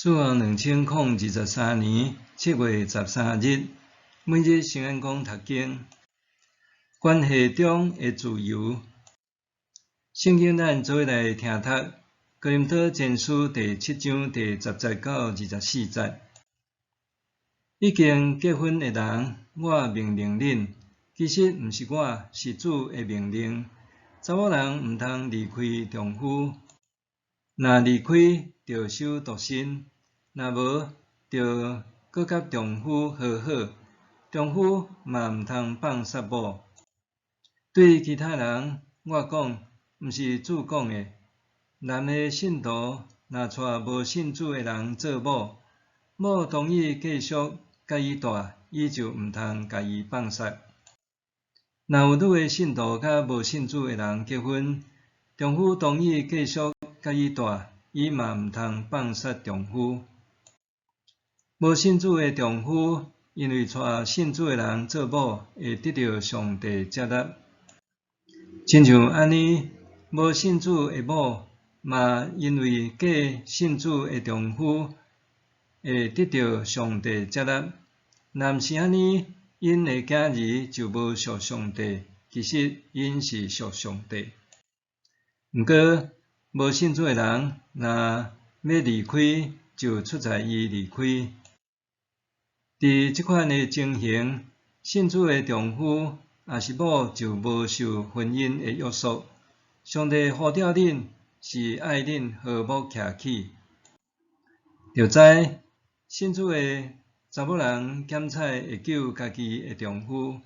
主後2023年7月13日，每日聖安講讀經，關係中的自由。聖經咱做伙來聽讀，哥林多前書第七章第10節到24節。已經結婚的人，我命令恁，其實毋是我，是主的命令。查某人毋通離開丈夫，若離開，著守獨身；若無，著閣佮丈夫和好。丈夫嘛毋通放殺某。對其他人，我講，毋是主講的。男的信徒若娶無信主的人做某，某同意繼續佮伊蹛，伊就毋通共伊放殺。若有女的信徒佮無信主的人結婚，丈夫同意繼續佮伊蹛，伊嘛毋通放殺丈夫。無信主的丈夫，因為娶信主的人做某，會得著上帝接納。親像按呢，無信主的某，嘛因為嫁信主的丈夫，會得著上帝接納。若毋是按呢，𪜶的囝兒就無屬上帝，其實𪜶是屬上帝。毋過，無信主的人，若欲離開，就出在伊離開。佇這款的情形，信主的丈夫抑是某就無受婚姻的約束。上帝呼召恁，是愛恁和睦徛起。著知信主的查某人檢採會救家己的丈夫，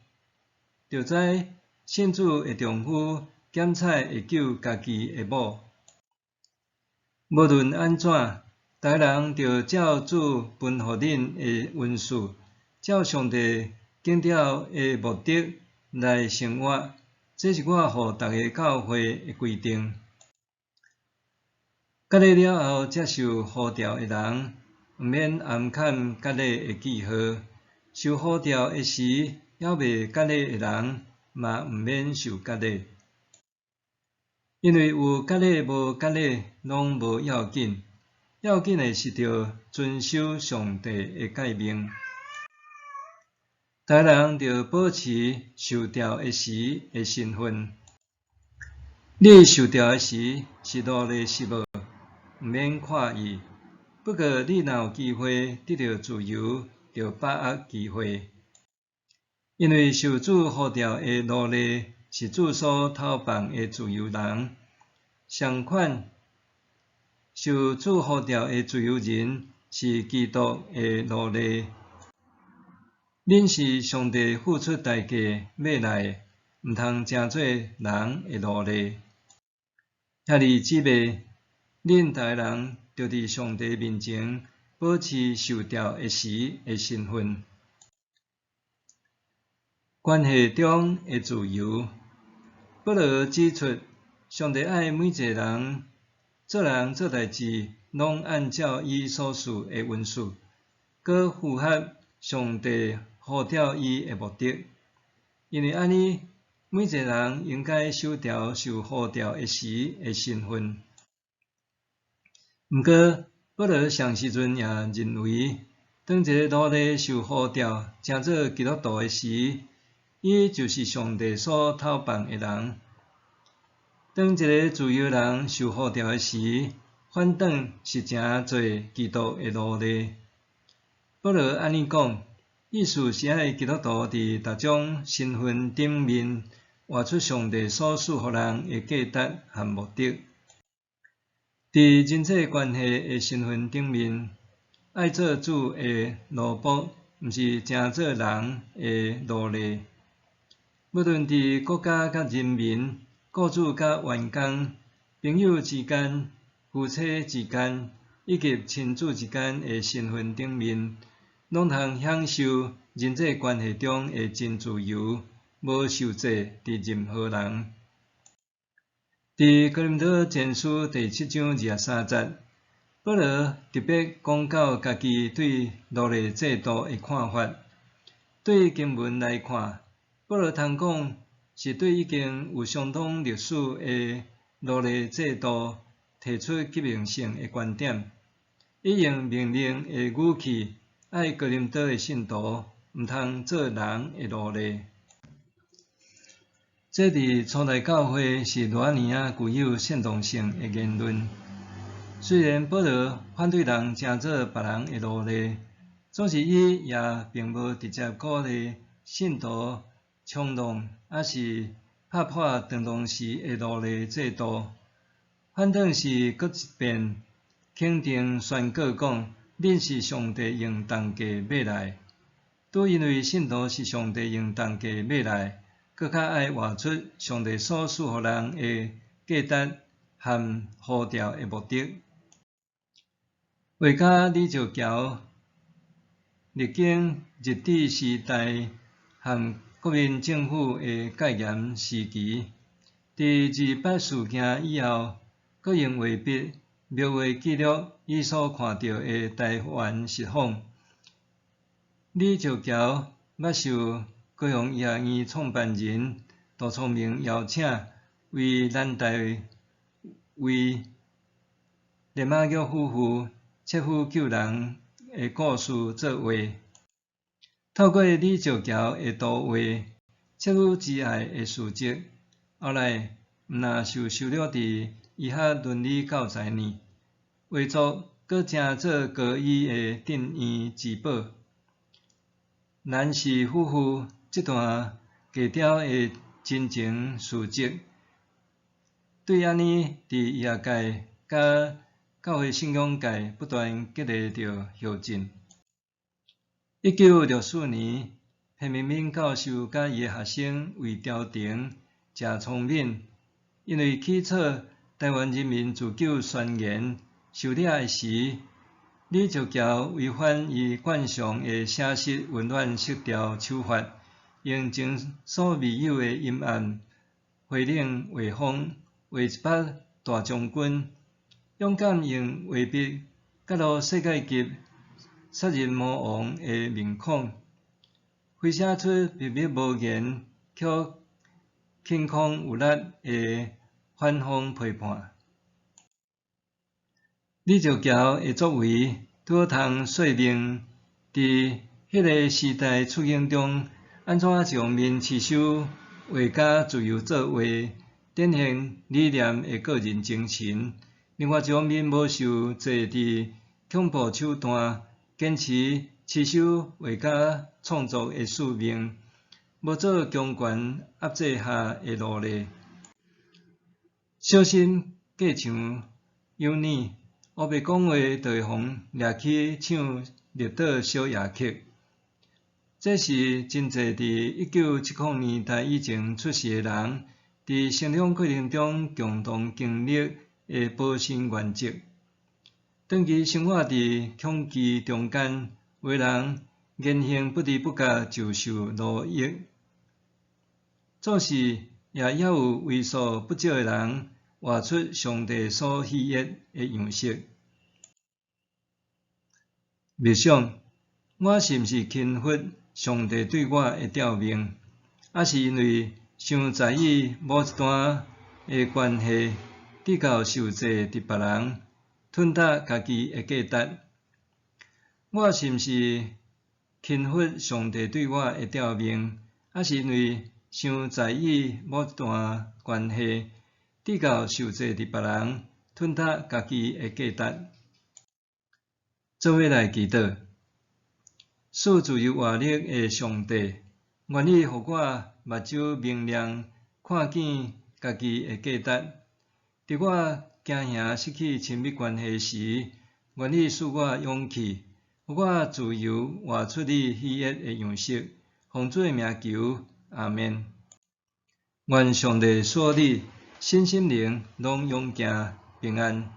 著知信主的丈夫檢採會救家己的某。無論按怎，逐个人著照主分予恁的恩賜，照上帝建造的目的來生活。這是我予逐个教會的規定。割禮了後才受呼召的人，毋免掩崁割禮的記號；受呼召的時，猶未割禮的人，嘛毋免受割禮。因為有割禮無割禮，攏無要緊，要緊的是著遵守上帝的誡命。逐个人著保持受召的時的身份。你受召的時是奴隸是無？毋免看意。不過你若有機會得著自由，著把握機會。因為受主呼召的奴隸是主所偷放的自由人，相反，受主呼召的自由人是基督的奴隸。恁是上帝付出代價買來的，毋通成做人的奴隸。兄弟姊妹，恁逐个人著佇上帝面前保持受召的時的身份。關係中的自由，保羅指出，上帝愛每一个人做人做代誌，攏按照伊所賜的恩賜，閣符合上帝呼召伊的目的。因為按呢，每一个人應該守牢受呼召的時的身份。毋過，保羅仝時陣也認為，當一个奴隸受呼召成做基督徒的時，伊就是上帝所偷放的人；當一个自由人受呼召的時，反轉是成做基督的奴隸。保羅按呢講，意思是愛基督徒佇逐種身份頂面，活出上帝所賜予人的價值和目的。佇人際關係的身份頂面，愛做主的奴僕，毋是成做人的奴隸。無論佇國家佮人民、雇主佮員工、朋友之間、夫妻之間，以及親子之間的身份頂面，攏通享受人際關係中的真自由，無受制佇任何人。佇哥林多前書第七章23節，保羅特別講到家己對奴隸制度的看法。對經文來看，保羅通講是對已經有相當歷史的奴隸制度提出革命性的觀點。伊用命令的語氣，愛哥林多的信徒毋通做人的奴隸。這佇初代教會是偌爾仔具有煽動性的言論。雖然保羅反對人成做別人的奴隸，總是伊也並無直接鼓勵信徒衝動，抑是拍破當當時的奴隸制度。反轉是閣一遍肯定宣告講，恁是上帝用重價買來。拄因為信徒是上帝用重價買來，閣較愛活出上帝所賜予人的價值和呼召的目的。畫家李石樵歷經日治時代和國民政府的戒嚴時期，佇二二八事件以後，閣用畫筆描畫記錄伊所看著的台灣實況。李石樵捌受高雄醫學院創辦人杜聰明邀請，為南大為連馬玉夫婦切腹救人的故事作畫。透過李石樵的圖畫，切膚之愛的事蹟，後來毋但受收錄佇醫學倫理教材內，畫作閣成做高醫的鎮院之寶。蘭氏夫婦這段低調的真情事蹟，對按呢佇醫學界佮教會信仰界不斷激勵著後進。1964年，彭明敏教授佮伊的學生魏兆廷、謝聰敏，因為起草《台灣人民自救宣言》受掠的時，李石樵違反伊慣常的寫實溫暖色調手法，用前所未有的陰暗灰冷畫風，畫一幅大將軍，勇敢用畫筆揭露世界級殺人魔王的面孔，揮寫出默默無言卻鏗鏘有力的反諷批判。李石樵的作為，拄好通說明佇彼个時代處境中，按怎一方面持守畫家自由作畫、展現理念的個人精神，另外一方面無受制佇恐怖手段，堅持持守畫家創作的使命，無做強權壓制下的奴隸。小心隔牆有耳，烏白講話就會予掠去唱綠島小夜曲。這是真濟佇1970年代以前出世的人，佇成長過程中共同經歷的保身原則。長期生活佇恐懼中間，有的人言行不知不覺就受奴役，總是也猶有為數不少的人活出上帝所喜悅的樣式。默想，我是毋是輕忽上帝對我的召命，抑是因為傷在意某一段的關係，直到受制佇別人，吞掉家己的價值？我是毋是輕忽上帝對我的召命，抑是因為傷在意某一段關係，直到受制佇別人，吞掉家己的價值？做伙來祈禱，賜自由活力的上帝，願意予我目睭明亮，看見家己的價值。佇我驚嚇失去親密關係時，願意賜我勇氣，予我自由活出你喜悅的樣式。奉主的名求，阿們。願上帝賜予你身心靈攏勇健平安。